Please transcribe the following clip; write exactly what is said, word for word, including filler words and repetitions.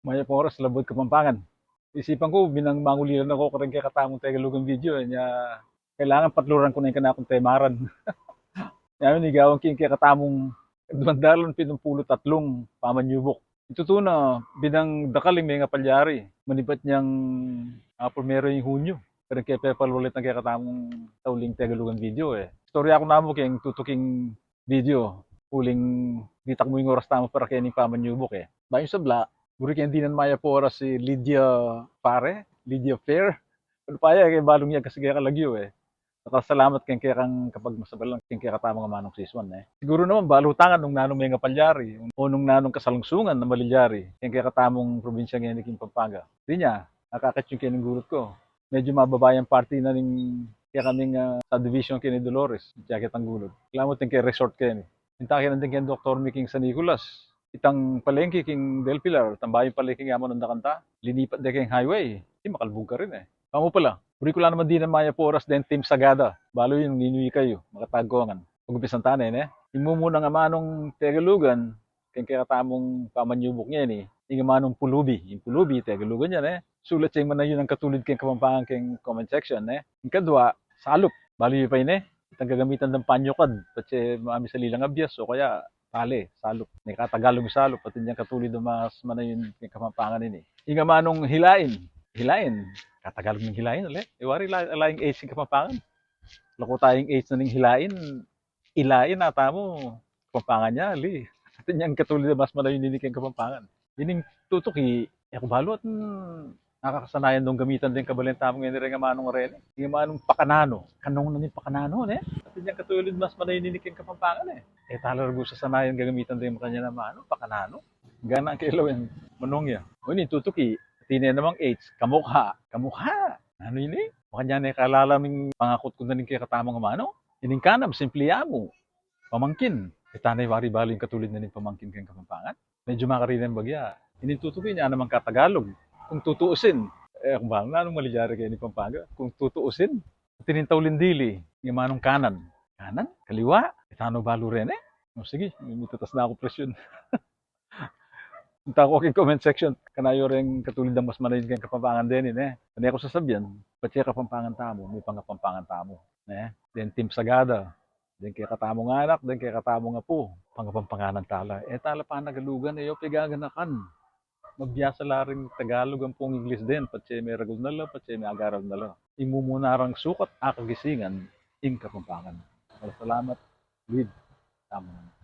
Mayap a oras, Labuad Kapampangan. Isipan ku, binang manguliran na ku karing kekatamung Tegalugan video, e, nya kailangan patluran ku na ing kanakung temaran. Nya, igawan ke ing kekatamung duang dalan pinumpulu't atlung pamanyubuk. Ing tutu na, binang dakal ing mengapalyari manibat nyang, ah, primero ing Hunyo, karing kepepalwalit nang kekatamung tauling Tegalugan video, e. Istorya ku namu keng tutuking video, uling ditak mu ing oras tamu para kening pamanyubuk, e. Bayu ing sabla, buri keng dinan mayap a oras i Lydia Pare, Lydia Fair. Anu pa ya, e ke balung ya kasi keka lagyu, e. Dakal a salamat keng kekang kapagmasabalan keng kekatamung amanung sisuan, e. Siguru naman balu tang nung nanung mengapalyari o nung nanung kasalungsungan a malilyari keng kekatamung probinsya ngeni king Pampanga. Dinya, akakit yu keng gulut ku, medyu mababa yang parti na ning kekaming, ah, subdivision keni Dolores, ing akit kung gulut. Ala mu, atin keng resort keni. Minta ke na ding keng Doktor mi king San Nicolas, itang palengke king Del Pilar, itang bayung palengke ing amanung dakanta, linipat de keng highway, e makalbug karin, e. Kamu pala, buri ku la naman dinan mayap a oras deng Team Sagada. Balu yu nung ninu ikayu, makatagkongan. Pag-umpisan ta ne, ne? Ing mumunang amanung Tegalugan keng kekatamung pamanyubuk ngeni, ing amanung pulubi. Ing pulubi, Tegalugan ya, ne? Sulat ya ing manayun a katulid keng Kapampangan keng comment section, ne? Ing kadua, salup. Balu yu pa ini, itang gagamitan dang panyukad, patse mamisali lang abias, o kaya tali, salup. Mekatagalug ing salup, atin yang katulid a mas manayun keng Kapampangan ini. Ing amanung hilain. Hilain. Katagalug ning hilain, ale? E wari la, ala ing H ing Kapampangan. Laku tayung H na ning hilain, ilain, atamu, Kapampangan ya, ali. Atin yang katulid a mas manayun ini keng Kapampangan. Ining tutuki, e ku balu at, hmm, nakakasanayan dong gamitan deng kabalen tamu ngeni reng amanung reni. Ing amanung pakananu. Kanung na ning pakananu, ne? Atin yang katulid mas manayun ini keng Kapampangan, e. E tala ragu sasanayan gagamitan deng makanyan a amanu, pakananu. Gana ke lawen, manung ya. O ini tutuki, atin ne namang H, kamukha. Kamukha. Nanu ini? Makanyan e kalalam ing pangakut ku na ning kekatamung amanu. Ining kanam, simple ya mu. Pamangkin. E tana wari balu ing katulid na ning pamangkin keng Kapampangan. Medyu makarine bagya. Ining tutuki, inya namang katagalug. Kung tutuusin. E, kung balu nanung malilyari keni Pampanga. Kung tutuusin. Atin ing tauling dili, ing amanung kanan. Kanan? Kaliwa? E tana balu reni? O, sige, mitatas na kung presyun. Punta ku keng comment section, kanyan yu reng katulid a mas manayun keng Kapampangan deni, ne? Keni ku sasabian, patse Kapampangan tamu, mipangapampangan tamu, ne? Deng Team Sagada, deng kekatamung anak, deng kekatamung apu, pangapampanganan tala. E tala panagalugan, e yu pegaganakan. Mabiasa la ring Tagalog ampong Ingles den, patse meragul na la, patse meagaral na la. Ing mumuna rang sukat a kagisingan, ing Kapampangan. Maraming salamat, Lid. Tama.